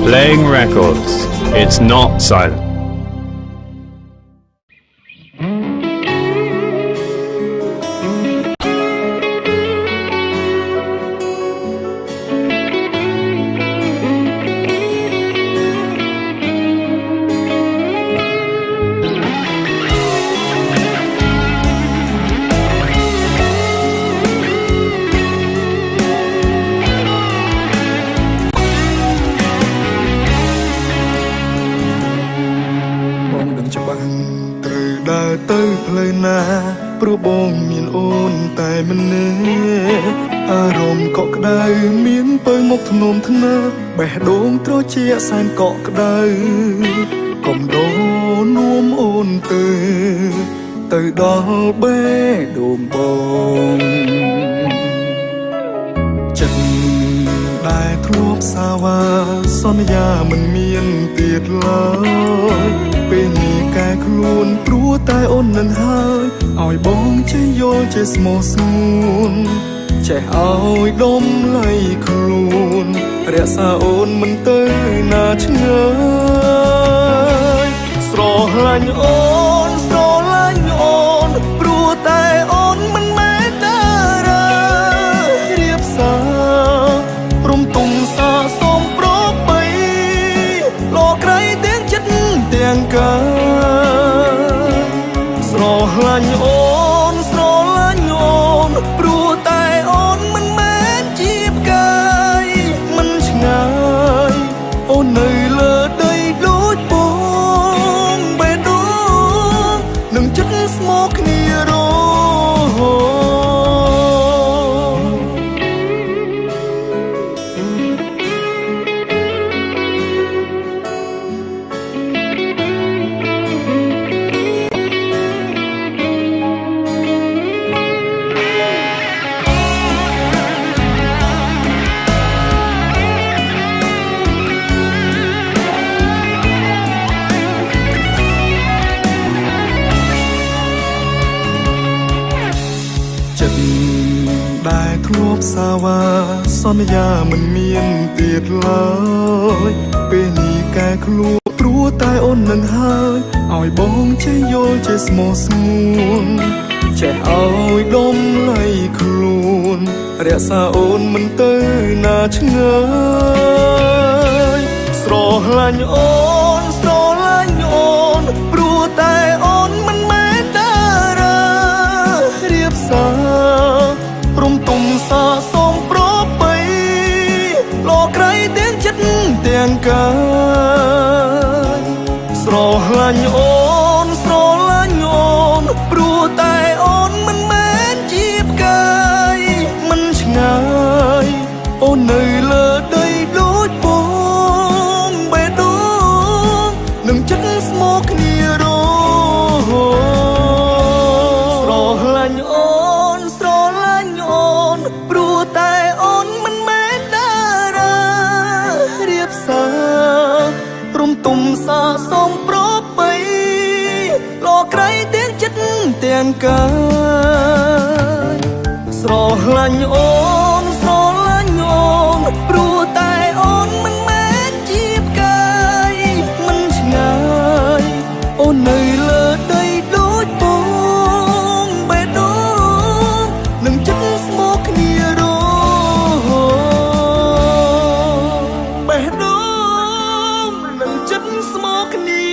Playing records. It's not silent. បងដឹងច្បាស់ត្រូវដើរទៅផ្លូវណាព្រោះបងមានអូនតែម្នាក់អារម្មណ៍កក់ក្ដៅមានពៅមកធ្នមធ្នើបេះដូងត្រជាក់សែនកក់ក្ដៅកុំដូរនួមអូនទៅទៅដល់បេះដូងបងចិត្តដែលធ្លាប់សាវ៉ាសន្យាមិនមានទៀតឡើយពេលនេះកែខ្លួនព្រោះតែអូននឹងហើយឲ្យបងចេះយល់ចេះស្មោះស្ងួនចេះឲ្យដុំលៃខ្លួនរក្សាអូនមិនទៅណាឆ្ងាយស្រឡាញ់អូនស្រឡាញ់អូនព្រោះតែអូនមិនមែនតារារៀបសាររំទុំសាសូមប្របីលោកក្រៃទាំងចិត្តទាំងកាយស្រឡាញ់អូនស្រឡាញ់អូនព្រោះតែអូនមិនមែនជាផ្កាយមិនឆ្ងាយអូននៅលើដីដូចពងបេះដូងនឹងចិត្តស្មោះគ្នារហូត ចិត្តដែលធ្លាប់សាវ៉ាសន្យាមិនមានទៀតឡើយពេលនេះកែខ្លួនព្រោះតែអូននឹងហើយឲ្យបងចេះយល់ចេះស្មោះស្ងួនចេះឲ្យដុំលៃខ្លួនរក្សាអូនមិនទៅណាឆ្ងាយស្រឡាញ់អូនស្រឡាញ់អូនព្រោះតែអូនមិនមែនតារារៀបសាររំទុំសាសូមប្របីលោកក្រៃទាំងចិត្តទាំងកាយស្រឡាញ់អូនស្រឡាញ់អូនព្រោះតែអូនមិនមែនជាផ្កាយមិនឆ្ងាយអូននៅលើដីដូចពងបេះដូងនឹងចិត្តស្មោះគ្នារហូតស្រឡាញ់អូនស្រឡាញ់អូនព្រោះតែអូនមិនមែនតារារៀបសាររំទុំសាសូមប្របីលោកក្រៃទាំងចិត្តទាំងកាយស្រឡាញ់អូនស្រឡាញ់អូនព្រោះតែអូនមិនមែនជាផ្កាយមិនឆ្ងាយអូននៅលើដីដូចពងបេះដូងនឹងចិត្តស្មោះគ្នារហូតបេះដូងនឹងចិត្តស្មោះគ្នា